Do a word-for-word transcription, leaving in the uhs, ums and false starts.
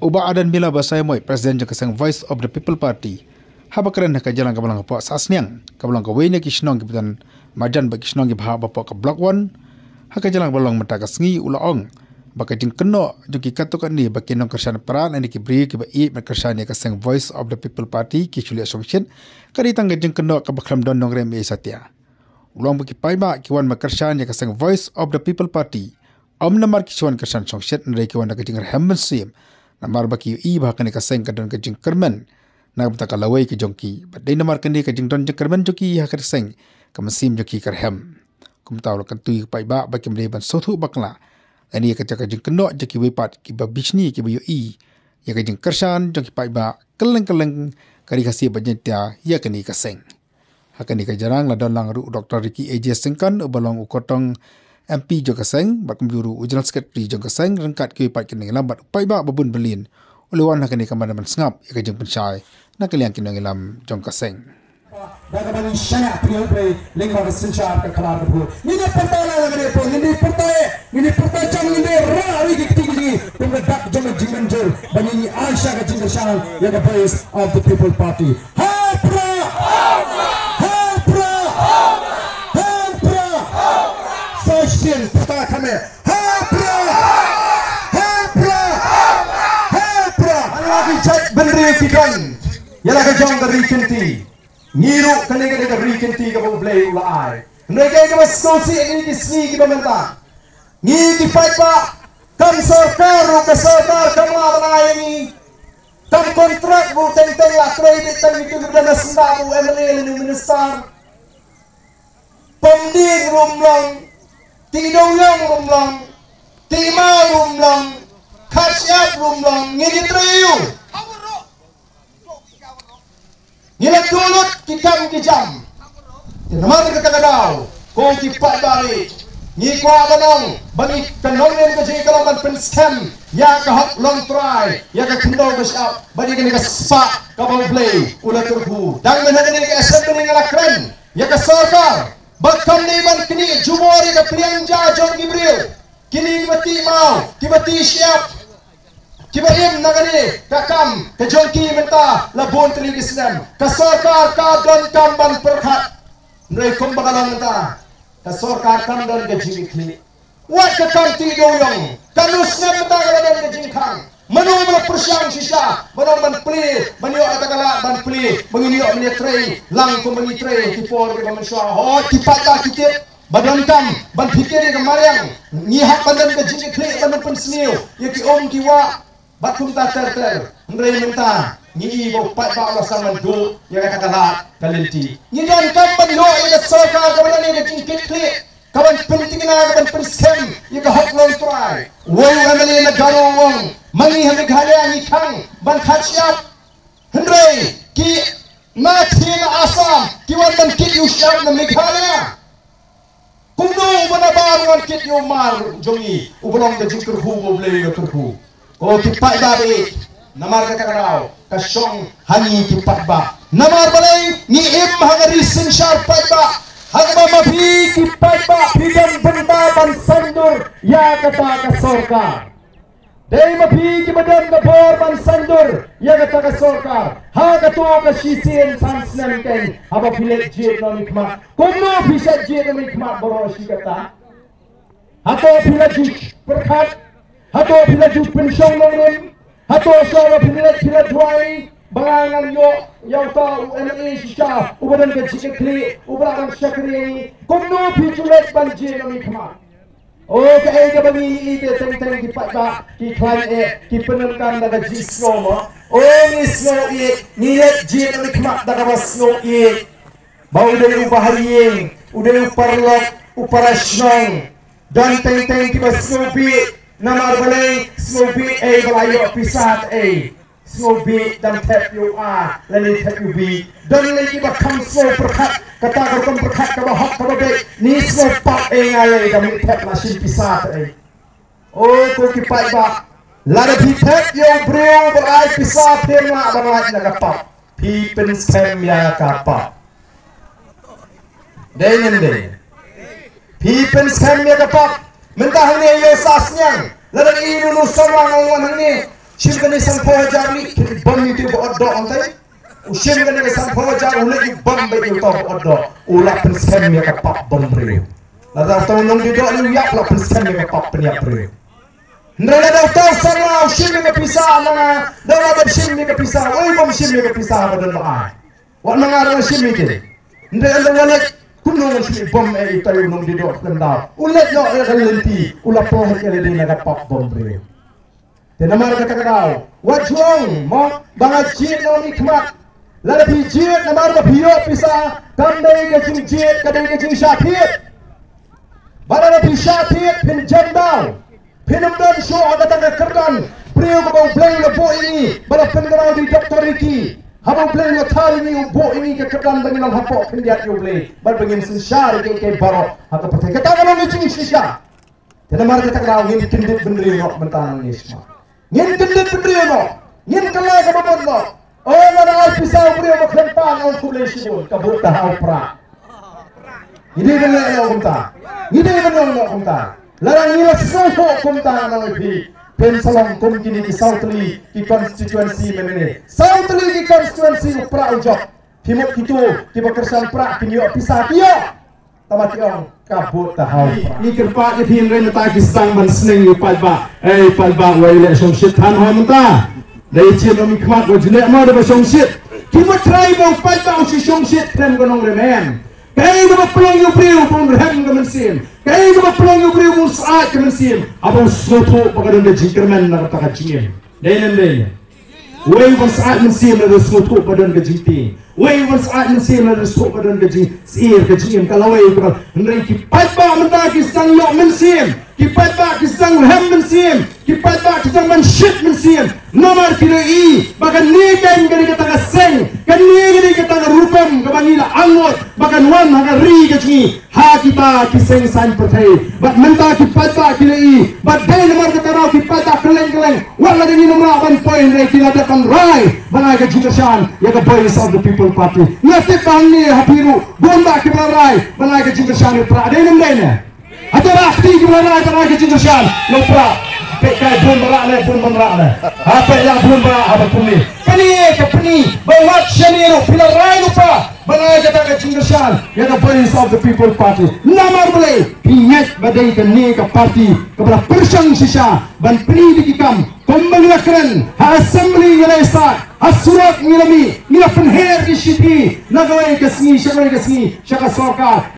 U Bah Adan Mila Basaiawmoit, President jong ka seng Voice of the People Party, haba kren ha ka jingïalang kaba long hapoh Sahsniang, kaba long kawei na ki shnong kiba don marjan bad ki shnong kiba hap hapoh ka Block One, ha ka jingïalang ba long mynta ka sngi, u la ong ba ka jingkynnoh jong ki katto katne ba ki nongkyrshan para lane ki briew kiba ïeit ban kyrshan ïa ka seng Voice of the People Party ki shu leh shongshit, ka dei tang ka jingkynnoh kaba khlem don nongrim ei ei satia. U la ong ba ki paidbah ki wan ban kyrshan ïa ka seng Voice of the People Party ym namar ki shu wan kyrshan shongshit, hynrei ki wan da ka jingrhem mynsiem namar ba ki ïohi ba ha kane ka seng ka don ka jingkyrmen na ka bynta ka lawei ka jong ki, bad dei namar kane ka jingdon jingkyrmen jong ki ha ka seng, ka mynsiem jong ki ka rhem. Kumta u la kyntu ïa ki paidbah ba kim dei ban sngewthuh bakla lane ïa ka jaka jingkynnoh jong kiwei pat kiba bishni kiba ïohi ïa ka jingkyrshan jong ki paidbah kylleng kylleng ka Ri Khasi bad Jaiñtia ïa kane ka seng. Ha kane ka jingïalang la don lang ruh u Doctor Ricky A J Syngkon uba long u kyrtong M P jong ka seng, bad kumjuh ruh u General Secretary jong ka seng, ryngkat kiwei pat ki nongïalam bad u paidbah ba bun ba lin u la wan ha kane ka madan ban sngap ïa ka jingpynshai na ka liang ki nongïalam jong ka seng. Da kaba ngin shaniah pynïaid lyngba ka synshar ka khlar ka pur. Ngin ïa pyrta la ka dei pur, ngin ïa pyrta eh, ngin ïa pyrta jam, ngin ïa rah ri ki kti ki jong ngi. Kum ka dak jong ka jingmynjur ba ngin ïa ai sha ka jingkyrshan ïa ka Voice of the People Party. Ha pra! Ha pra! Ha pra! Sa shisien pyrta kham eh. Ha pra! Ha pra! Ha pra! Ïa la ki jait bynriew ki don ïa la ka jong ka ri kynti. Ngi ruh kane ka dei ka ri kynti kaba U Blei u la ai. Hynrei kaei kaba sngewsih ha kine ki sngi kiba mynta, ngi ki paidbah, kam sorkar ruh ka sorkar kam lah ban ai ïa ngi. Kam kontrak ruh teng teng la trei beit tang kito kiba don ha syndah, u M L A lane u minister. Pyndieng ruh ym long, tih dewiong ruh ym long, tih maw ruh ym long, khat shyiap ruh ym long, ngin ïa trei aïu? Ngi la duh lut ki kam ki jam. Te namar kata ka daw, ko ki paidbah, ngi kwah ban ong ba ngi, ka nongrim ka jong ngi ka long ban pynskhem ïa ka hok longtrai, ïa ka khyndew ka shyiap bad ïa kane ka spah kaba U Blei u la kyrkhu. Dang mynta kane ka assembly nga la kren ïa ka sorkar ba kam dei ban knieh jubor ïa ka pliang ja jong ki briew. Kine kiba tih maw, kiba tih shyiap, kiba im na kane ka kam ka jong ki mynta la bun tylli ki snem. Ka sorkar ka donkam ban pyrkhat. Hynrei kumba ka long mynta, ka sorkar kam don ka jingkitkhlieh. Wat ka kam tih dewiong, katno snem mynta ka la don ka jingkhang. Mano ba la pyrshang shisha ban ong ban plie, ban ïoh kata ka lad ban plie, ba ngin ïoh ban ïa trei lang kum ba ngi trei ki por kiba mynshuwa. Hooid, ki paidbah ki tip ba donkam ban phikir ïa ka mariang, ngi hap ban don ka jingkitkhlieh ban pynsniew ïa ki um ki wah bad kumta ter ter. Hynrei mynta ngi i ba u paidbah u la sdang ban duh ïa kata ka lad ka lynti. Ngi donkam ban ïoh ïa ka sorkar kaba don ïa ka jingkitkhlieh, ka ban pynthikna, ka ban pynskhem ïa ka hok longtrai. Uwei u M L A na Garo u ong, ma ngi ha Meghalaya ngi khang ban khat shyiap. Hynrei ki na ktien Assam ki wan ban kit ïa u shyiap na Meghalaya. Kumno uba nabar u wan kit ïa u mar jong ngi uba long ka jingkyrkhu ba U Blei u la kyrkhu? Ko ki paidbah, namar kata ka daw ka shong ha ngi ki paidbah. Namar balei? Ngi im ha ka ri synshar paidbah, ha kaba ma phi ki paidbah phi don bynta ban saiñdur ïa kata ka sorkar. Dei ma phi kiba don ka bor ban saiñdur ïa kata ka sorkar ha kato ka shisien san snem keiñ, haba phi leit jied na u mihkhmat. Kumno phi shait jied na u mihkhmat baroh shi katta? Hato phi la ju pyrkhat? Hato phi la ju pynshong nongrim? Hato shuwa ba phi leit phi la duwai ba ngan ïoh ïa uta u M L A shisha uba don ka jingkitkhlieh, uba lah ban shakri ïa ngi? Kumno phi ju leit ban jied na u mihkhmat? O, kaei kaba ngi ïohi te teng teng ki paidbah ki khlaiñ eh, ki pyndonkam da ka jingsngew mo. O, ngi sngew ïeit, ngi leit jied na u mihkhmat da kaba sngew ïeit. Ba u dei uba ha ïing, u dei u paralok, u para shnong. Don teng teng kiba sngewbit, namar balei sngewbit? Ei, ba la ïoh pisa te ei. Sngewbit dang thep ïa u A lane thep ïa u B. Don lei kiba kham sngew pyrkhat kata ka rukom pyrkhat kaba hok kaba beit. Ngi sngew pap ei nga lei dang mih thep la shim pisa te ei. O ko ki paidbah, lada phi thep ïa u briew ba ai pisa phi lah ban lait na ka pap. Phi pynskhem ïa ka pap. Dei ne ym dei? Phi pynskhem ïa ka pap. Mynta hangne ïa u Sahsniang, lada i nu nu samla nga wan hangne, Shim kane sanphew hajar mih, ki bom ïa uto ba ot doh hangtai. U shim kane ka sanphew hajar, u leit u bom beit ïa uto ba ot doh. U la pynskhem ïa ka pap bom briew. Lada uto u nongdie doh leh u ïap, la pynskhem ïa ka pap pynïap briew. Hynrei lada uto u samla u shim ïa ka pisa, ma nga, da la dep shim ïa ka pisa, uei u bym shim ïa ka pisa ba don ba ai. Wat ma nga ruh nga shim ïa ki. Hynrei ynda nga leit, kumno ngan shim ïa u bom, eh, ïa utai u nongdie doh khlem daw. U leit noh ïa ka lynti, u la pynïap ïa lade na ka pap bom briew. Te namar kata ka daw, wat ju ong mo ba nga jied na u mihkhmat. Lada phi jied namar ba phi ïoh pisa, kam dei ka jingjied, ka dei ka jingshah thied. Ba lada phi shah thied, phin jem daw. Phin ym don shuh ha kata ka kyrdan briew kaba U Blei u la buh ïa ngi, ba la pynkylla da i Doctor Ricky. Haba U Blei u la thaw ïa ngi, u buh ïa ngi ka kyrdan ba ngin long hapoh khyndiat ïa U Blei bad ba ngin synshar ïa kiei kiei baroh ha ka pyrthei. Kata ka long ka jingshisha. Te namar kata ka daw ngin kyndit bynriew noh mynta, ngan ong ïa shisha. Ngin kyndit bynriew noh. Ngin kylla kaba mut noh. O, lada ai pisa u briew ba khlem pan, ong khublei shibun, ka bud ta ha u prah. Ngi dei ban leh noh kumta. Ngi dei ban ong noh kumta. Lada ngi la sngewthuh kumta, ngan ong ïa phi, phin sa long kum kine ki saw tylli ki constituency mynne. Saw tylli ki constituency u prah u jop. Ki mut kito kiba kyrshan prah kin ïoh pisa, ki ïoh. Tangba ki ong ka bud ta ha u prah. Ngi kyrpad ïa phi hynrei mynta ki sdang ban sneng ïa u paidbah. Ei paidbah, wei leh shongshit than ho mynta. Dei jied na u mihkhmat, wat ju leh mo da ba shongshit. Ki mut trai ba u paidbah u shu shongshit khlem ka nongrem. Kaei kaba pynlong ïa u briew ba un rhem ka mynsiem? Kaei kaba pynlong ïa u briew ba un syaid ka mynsiem? Haba u sngewthuh ba ka don ka jingkyrmen na kata ka jingim. Dei ne ym dei ne? Uei uban syaid mynsiem lada u sngewthuh ba don ka jingtieng? Uei uban syaid mynsiem lada u sngewthuh ba don ka jingsyier ka jingim? Ka lawei kaba, hynrei ki paidbah mynta ki sdang ïoh mynsiem. Ki paidbah ki sdang rhem mynsiem. Ki paidbah ki sdang ban shit mynsiem. Namar ki la ïohi ba kane ka dei kata ka seng, kane ka dei kata ka rukom kaba ngi la angnud ba kan wan ha ka ri ka jong ngi. Ha kita ki seng saiñ pyrthei. Bad mynta ki paidbah ki la ïohi. Bad dei namar kata ruh ki paidbah kylleng kylleng, wat la ka jingim ym rah ban poi, hynrei ki la dep ban rai ban ai ka jingkyrshan ïa ka Voice of the People Party. Nga tip ba hangne ha phi ruh bun bah kiba la rai ban ai ka jingkyrshan ïa u prah. Dei ne ym dei ne? Hato rah kti kiba la rai ban ai ka jingkyrshan ïa u prah? Peit kai, bun ba rah ne, bun ba rah ne. Ha, peit la, bun ba rah, haba kumne. Kane ka pyni ba wat shane ruh phi la rai lypa ban ai kata ka jingkyrshan ïa ka Voice of the People Party. Namar balei? Phi ngeit ba dei kane ka party kaba la pyrshang shisha ban pyni da ki kam. Kumba ngi la kren, ha assembly ngi la ïasaid, ha surok ngi la mih, ngi la pynher ki shithi na kawei ka sngi sha kawei ka sngi, sha ka sorkar.